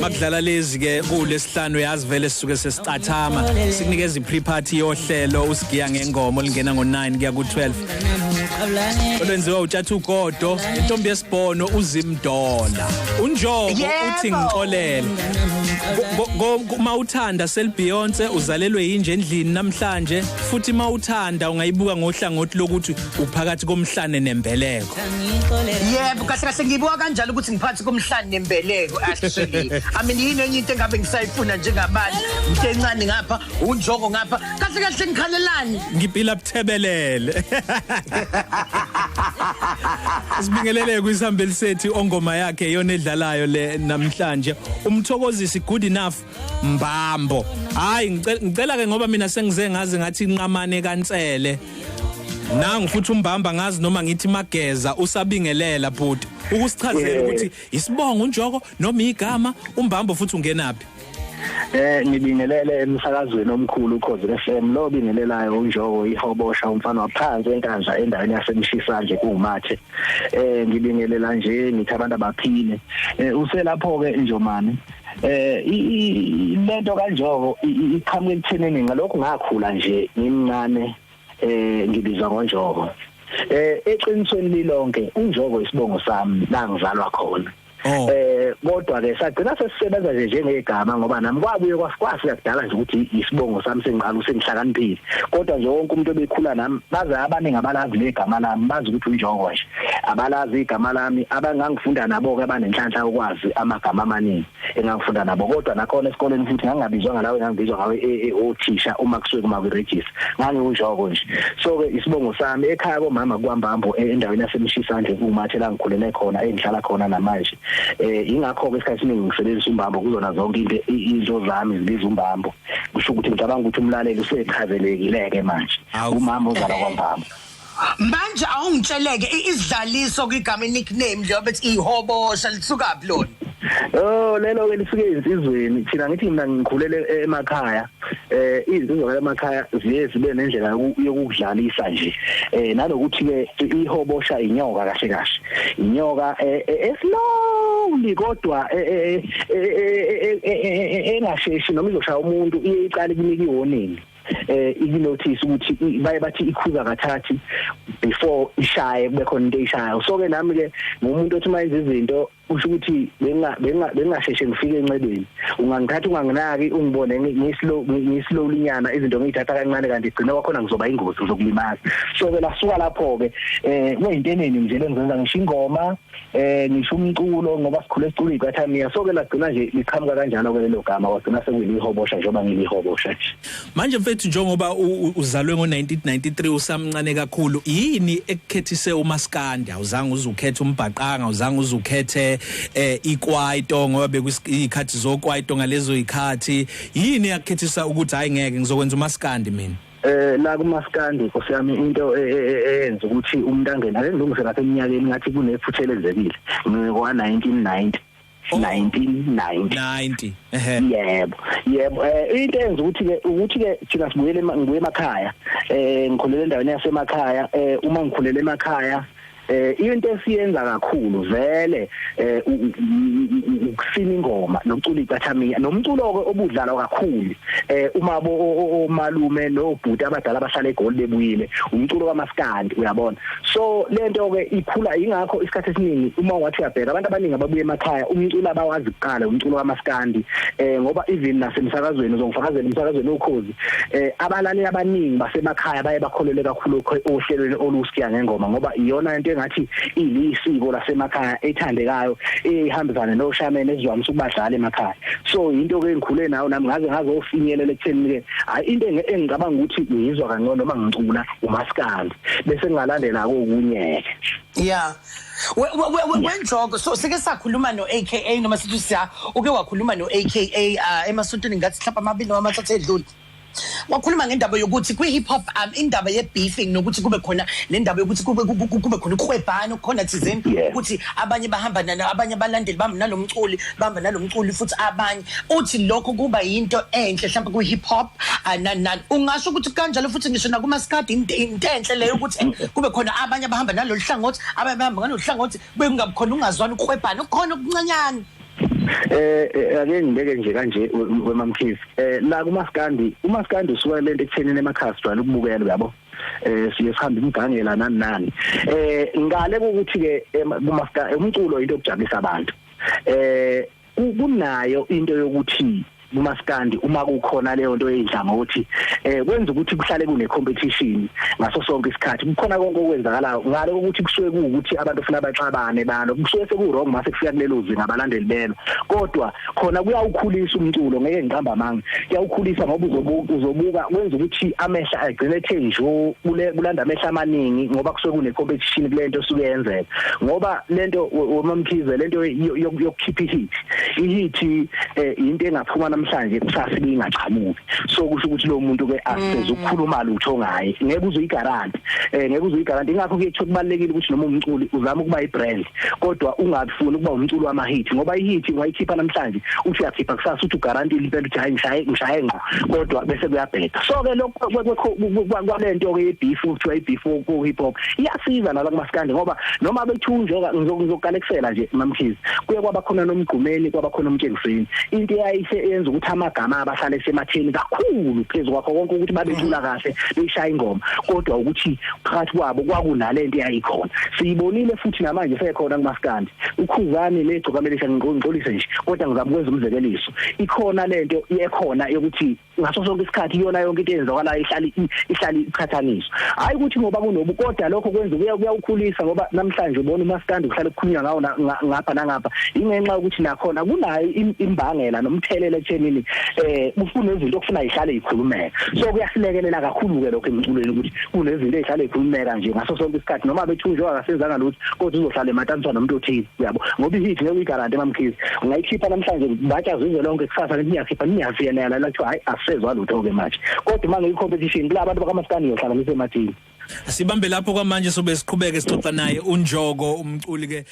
Makudlala lezi ke kulesihlanu, yazi vele sisuke sesicathama, sikunikeza i-pre-party yohlelo usigiya ngengoma olingena ngo9 kuya ku12, olwenziwa uTshatha uGodo, intombi yesibhono uZimdola. Unjoko uthi ngixolele mawuthanda sel Beyonce, uzalelwe yinje endlini namhlanje. Futhi mawuthanda ungayibuka ngohlangothi lokuthi uphakathi komhlane nembeleko. Yebo, kahle kahle ngibuka kanjalo ukuthi ngiphathi komhlane nembeleko. Actually, I mean, yini enye into engabe ngisayifuna njengamanje? Into encane ngapha, unjoko ngapha, kahle kahle ngikhalelani? Ngipila buthebelele. Sibingelele kwisihambeli sethu ongoma yakhe yona edlalayo le namhlanje, umthokozisi Good Enough Mbambo. Hayi, ngicela ke, ngoba mina sengize ngaze ngathi inqamane kaNsele, nangu futhi umbamba, ngazi noma ngithi mageza. Usabingelela bhuti, ukusichazela ukuthi isibongo unjoko noma igama umbambo, futhi ungenaphi? Ngibingelele emsakazweni omkhulu Ukhozi FM. Lo bingelelayo uNjoko ihobosha, umfana waphansi eNkandla, endaweni yaseMshisa nje kumathe. Ngibingelela nje, ngithi abantu abaphile. Uselapho ke Njomani. Lento kaNjoko iqhamuke ekuthenini ngalokho ngakhula nje ngimncane ngibizwa ngoNjoko. Eqinisweni lilonke, uNjoko isibongo sami la ngizalwa khona. Kodwa ke sagcina sesisebenza nje njengegama, ngoba nami kwabuye kwasikwazi kudala nje ukuthi isibongo sami sengiqala usengihlakaniphile. Kodwa nje wonke umuntu obekhula nami, baze abaningi abalazi legama lami, bazi ukuthi uNjoko nje, abalazi igama lami. Abangangifunda nabo ke abanenhlanhla ukwazi amagama amaningi engangifunda nabo. Kodwa nakhona esikoleni futhi ngangabizwa ngalawo engangibizwa ngawe othisha uma kusuke kuma kwi-register, ngangiwunjoko nje. So ke isibongo sami ekhaya komama kwaMbambo, endaweni yaseMshisandle kumathe, la ngikhulele khona, engihlala khona namanje. Ingakho ke isikhathi esiningi ngisebenzisa umbambo kuzona zonke into. Izinto zami zibiza umbambo. Kusho ukuthi ngicabanga ukuthi umlaleli usechazelekile ke manje, umama ozalwa kwaMbambo. Manje awungitsheleke, isidlaliso kwigama, nickname njengoba bethi ihobosha, lisukaphi lona? Oh, lelo ke lisuke insizweni. Thina, ngithi mina ngikhulele emakhaya. Izinsizwa emakhaya ziye zibe nendlela yokudlalisa nje. Nalokuthi ke ihobosha inyoka kahle kahle. Inyoka eslowly, kodwa engasheshi noma izoshaya umuntu, iye iqale kunika i-warning, ikinotice ukuthi baye bathi ikhuza kathathu before ishaye, kube khona into eyishayo. So ke nami ke ngumuntu othi mayenza izinto, kusho ukuthi bengingasheshe ngifike enxebeni. Ungangithatha unganginaki, ungibone ngislow, ngislow linyana, izinto ngiyithatha kancane, kanti gcina kwakhona ngizoba ingozi, ngizokulimaza. So ke lasuka lapho ke kuyinto eningi nje lengizenza, ngisho ingoma, ngisho umculo, ngoba sikhule sicula iqathamiya. So ke lagcina nje liqhamuka kanjalo ke lelo gama, kwagcina sekuyilihobosha njengoba ngilihobosha nje. Manje mfethu, njengoba uzalwe ngo1993, usamncane kakhulu, yini ekukhethise umaskandi? Awuzange uzukhethe umbhaqanga, awuzange uzukhethe ikwaito, ngoba bekuyikhathi zokwaito ngalezo ikhathi. Yini yakukhethisa ukuthi hayi, ngeke, ngizokwenza umaskandi mina? La kumaskandi, nkosi yami, into eyenza ukuthi umuntu angene, ake ngilungise lapha eminyakeni, ngathi kunephutha elenzekile, ngikwa 1990. 1990. 90, ehe. Yebo, into eyenza ukuthi ke thina sibuyele, ngibuye emakhaya, ngikhulele endaweni yasemakhaya. Uma ngikhulele emakhaya, into esiyenza kakhulu vele ukusina ingoma nokucula icathamiya, nomculo ke obudlalwa kakhulu uma bo omalume nobhuti abadala abahlala eGoli bebuyile, umculo kaMaskandi, uyabona. So lento ke ikhula, ingakho isikhathi esiningi uma ungathi uyabheka, abantu abaningi ababuye emakhaya, umculo abawazi kuqala umculo kaMaskandi, ngoba even nasemsakazweni, uzongifakazela, emsakazweni Ukhozi, abalaleli abaningi basemakhaya baye bakholelwe kakhulu ohlelweni olusikiya ngengoma, ngoba iyona into engathi ilisiko lasemakhaya ethandekayo, ehambisana noshameni esivamise ukubadlala emakhaya. So into ke engikhule nayo nami, ngaze ngazofinyelela ekutheni ke hayi, into engicabanga ukuthi ngizwa kangcono noma ngicula umaskandi, bese ngingalandela kokunye. Yeah, wenjoko, so sike sakhuluma no AKA, noma sithi siya, uke wakhuluma no AKA emasontweni, ngathi mhlawumbe amabili noma amathathu edlule. Wakhuluma ngendaba yokuthi kwi-hip hop indaba ye-beefing, nokuthi kube khona le ndaba yokuthi kube khona ukuhwebhana okukhona thizeni, ukuthi abanye bahamba abanye abalandeli bahamba nalomculi, bahamba nalomculi futhi abanye. Uthi lokho kuba yinto enhle mhlawumbe kwi-hip hop, nani nani. Ungasho ukuthi kanjalo futhi ngisho nakumaskadi, into enhle leyo ukuthi kube khona abanye abahamba nalolu hlangothi, abanye bahamba ngalolu hlangothi, kube kungabi khona ungazwani, ukuhwebhana okukhona okuncanyana? Ake ngibeke nje kanje wemamkhize, la kumaskandi, umaskandi usuka lento ekuthenini emakhaya sijwayele ukubukela, uyabo, siye sihambe imigangela nani nani, ngale kokuthi ke kumaskandi umculo into yokujabulisa abantu. Kunayo into yokuthi kumaskandi uma kukhona leyo nto eyinhlangothi, kwenza ukuthi kuhlale kune competition ngaso sonke isikhathi. Kukhona konke okwenzakalayo ngale ukuthi kusuke kuukuthi abantu ufuna baxabane balo, kusuke seku wrong mase kufika kulelo zinga abalandeli belo, kodwa khona kuyawukhulisa umculo. Ngeke ngiqamba amanga, kuyawukhulisa ngoba uzobuka kwenza ukuthi amehla agcine ethe njo kulanda amehla amaningi, ngoba kusuke kune competition kulento osuke yenzeka. Ngoba lento womamkhize, lento yokukhipha i-hit into engaphuma namhlanje kusasa ibingaqhamuki, so kusho ukuthi lo muntu ke aseze ukukhuluma lutho ngaye, ngeke uze uyigaranti, ngeke uze uyigaranti. Ingakho ke kubalekile ukuthi noma umculi uzama ukuba ibrand, kodwa ungafuni ukuba umculi wama hit, ngoba ihit ungayikhipha namhlanje uthi uyakhipha kusasa uthi ugarantile impela uthi hayi ngishaye ngqo, kodwa bese kuyabheda. So ke lokho kwalento ke yebeef, kuthiwa ibeef ku hip hop, iyasiza nala kumaskandi, ngoba noma bethunjoka ngizokalekisela nje mamkhize, kuye kwaba khona nomgqumeni, kwaba khona umtshengiseni, into eyayise yenza ukuthi amagama abahlale sematheni kakhulu phezulu kwakho konke ukuthi babecula kahle beyishaya ingoma, kodwa ukuthi phakathi kwabo kwakunalento eyayikhona. Siyibonile futhi namanje sekhona kumaskandi ukhuzani legcokamelisha, ngixolise nje kodwa ngizama ukwenza umzekeliso, ikhona lento ekhona yokuthi ngaso sonke isikhathi iyona yonke into eyenzakalayo ihlala iqhathaniswa, hayi ukuthi ngoba kunobu, kodwa lokho kwenza kuyawukhulisa, ngoba namhlanje ubona umaskandi kuhlala kukhulunywa ngawo ngapha nangapha, ingenxa yokuthi nakhona kunayo imbangela nomthelela ekuthenini ufuna izinto okufuna ihlale ikhulumeka. So kuyasilekelela kakhulu ke lokho emculweni ukuthi kunezinto ezihlale ikhulumeka nje ngaso sonke isikhathi, noma bethunjwa akasenzanga lutho kodwa uzohlala emataniswa nomuntu othile, uyabo, ngoba ihit ngeke uyigaranti emamkhize, ungayikhipha namhlanje batsha zizwe lonke, kusasa ngithi ngiyakhipha ngiyafiyelela la kuthiwa hayi asezwa lutho ke manje. Kodwa uma ngiyi-competition kula bantu bakamaskandi ngiyohlala ngisemathini. Sibambe lapho kwamanje, sobe siqhubeke sixoxa naye uNjoko umculi ke.